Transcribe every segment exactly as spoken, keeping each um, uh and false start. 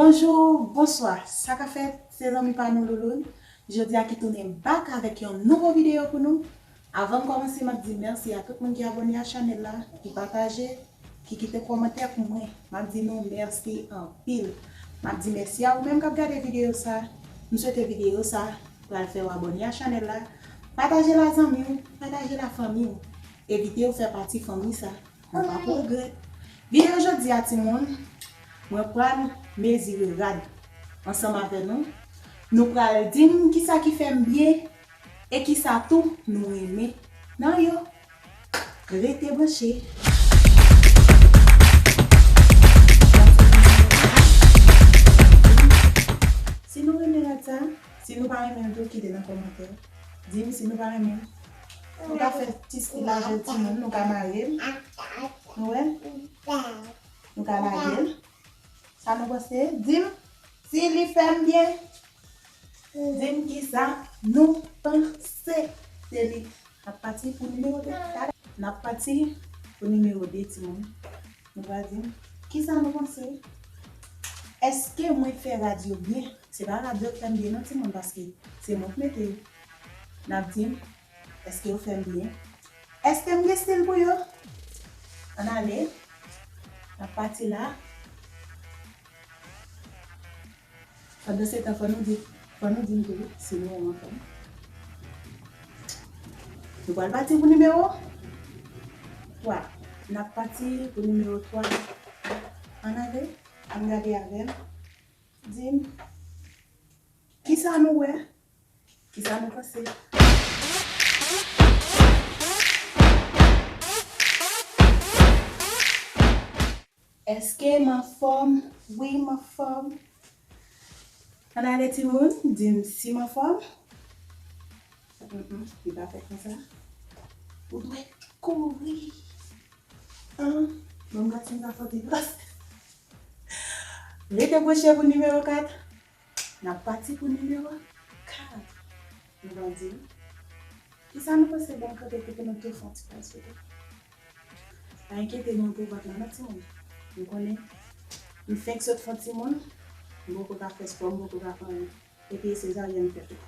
Bonjou, bonswa, sa k ap fèt? Se zanmi pa nou Louloune. Jodi a ki tounen back avèk yon nouvo videyo pou nou. Avan m kòmanse, m ap di mèsi a tout moun ki abòne a chanèl la, ki pataje, ki kite kòmantè pou mwen. M ap di nou mèsi anpil. M ap di mèsi a ou menm k ap gade videyo sa. M swete videyo sa pral fè w abòne a chanèl la. Pataje l a zanmi w, pataje l a fanmi w. Evite w fè pati fanmi sa. Ou p ap regrèt. Videyo jodi a, timoun, mwen pral mezire rad ansanm avè nou. Nou pral di m kisa ki fè m byen e kisa tou nou renmen nan yo. Rete branche. Si nou renmen rad sa, si nou pa renmen l tou, kite nan kòmantè. Di m si nou pa renmen l. Nou ka fè ti stil avè l, timoun, nou ka mare l. Nou wè? Nou ka lage l. Sa nou panse? Di m si li fè m byen. Di m kisa nou panse de li. N ap pati pou nimewo de. N ap pati pou nimewo de, timoun. Nou pral di m kisa nou panse. Èske mwen fè rad yo byen? Se pa rad yo k fè m byen non, timoun, paske se mwen k mete yo. N ap di m èske yo fè m byen? Èske m gen stil pou yo? Ann ale. N ap pati la. Pandansetan, fò nou di, fò nou di m tou wi, si nou wè m anfòm. Nou pral pati pou nimewo twa. N ap pati pou nimewo twa. Ann ale, ann gade avè m. Di m kisa nou wè? Kisa nou panse? Èske m anfòm? Wi, m anfòm. Ann ale, timoun, di m si m anfòm. Mm, mm, li pa fèt konsa. Ou dwe kouri. An, bon, m gade si m ka fè ti plas. Rete branche pou nimewo kat. N ap pati pou nimewo kat. Nou pral di m kisa nou panse. Bon, kanpe pou nou tou fè yon ti plas, oke? Pa enkyete nou pou vant lan non, timoun. Nou konnen m fenk sot fè yon timoun, m poko ka fè spò, m poko ka fè anyen. Epi sezaryèn fèt tou.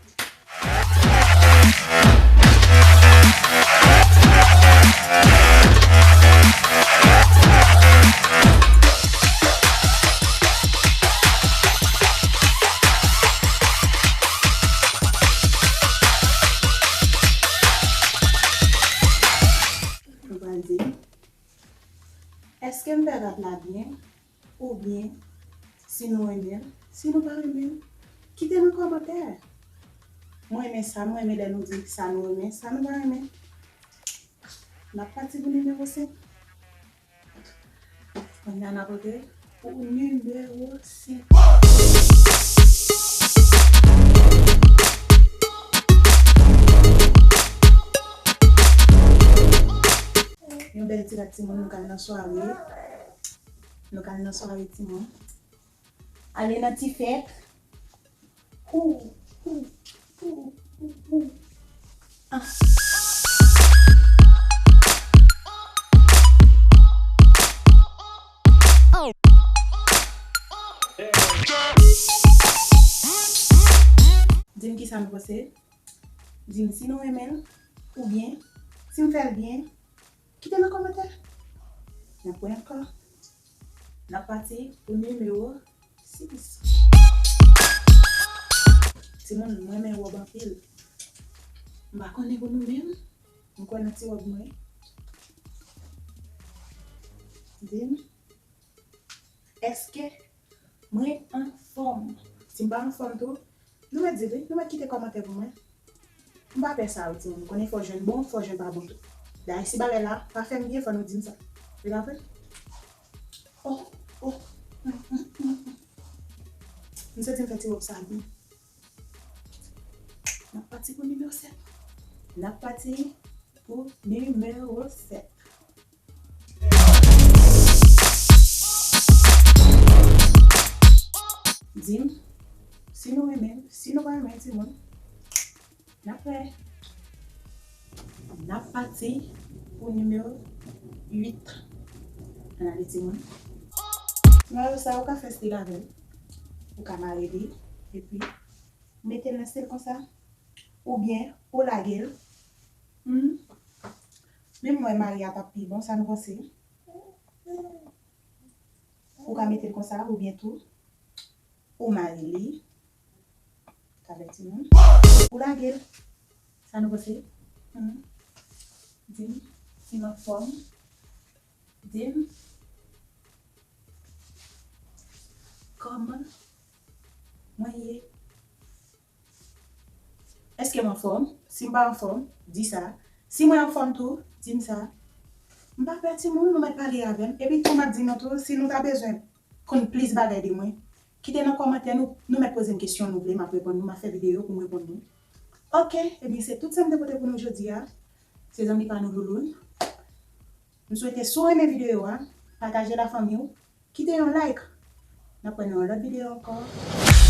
Nou pral di m èske m fè rad la byen? Oubyen, si nou renmen l, si nou pa renmen l, kite nan kòmantè. Mwen renmen sa, mwen renmen lè nou di sa nou renmen, sa nou pa renmen. N ap pati pou nimewo senk. Kounye a n ap antre pou nimewo senk. Yon bèl ti rad timoun, nou kal nan sware. Nou kal nan sware timoun. Ale nan ti fèt. Hou, hou, hou, hou, hou. Ah. Di m kisa nou panse. Di m si nou renmen l oubyen si m fè l byen. Kite nan kòmantè. N ap wè ankò. N ap pati pou nimewo sis. Timoun, mwen renmen wòb anpil. M pa konnen pou nou menm. M kwè nan ti wòb mwen. Di m, èske mwen anfòm? Si m pa anfòm tou, nou mèt di wi, nou mèt kite kòmantè pou mwen. M pa pè sa yo, timoun. Ou konnen fò jwenn bon, fò jwenn pa bon tou. Dayè, si bagay la pa fè m byen, fò nou di m sa. Li pa vre? Oh, oh. M santi m fè ti wòb sa byen. N ap pati pou nimewo sèt. N ap pati pou nimewo sèt. Di m si nou renmen l, si nou pa renmen l, timoun. N ap wè. N ap pati pou nimewo uit. Ann ale, timoun. Mayo sa, ou ka fè stil avè l. Ou ka mare li, epi mete l nan stil konsa, oubyen ou lage l. Hmm. Menm mwen mare a t ap pi bon, sa nou panse? Ou ka mete l konsa, oubyen tou, ou mare li. Ka vè timoun. Ou lage l. Sa nou panse? Hmm. Di m si m anfòm. Di m kòman mwen ye. Èske m anfòm? Si m pa anfòm, di sa. Si mwen anfòm tou, di m sa. M pa pè timoun, nou mèt pale avè m. Epi tou m ap di nou tou, si nou ta bezwen konn plis bagay de mwen, kite nan kòmantè nou, nou mèt poze m kesyon nou vle, m ap reponn nou, m ap fè videyo pou m reponn nou. Oke, ebyen se tout sa m te pote pou nou jodi a. Se zanmi pa nou Louloun. M swete si w renmen videyo a, pataje l a fanmi w, kite yon like. N ap wè nan yon lòt videyo ankò.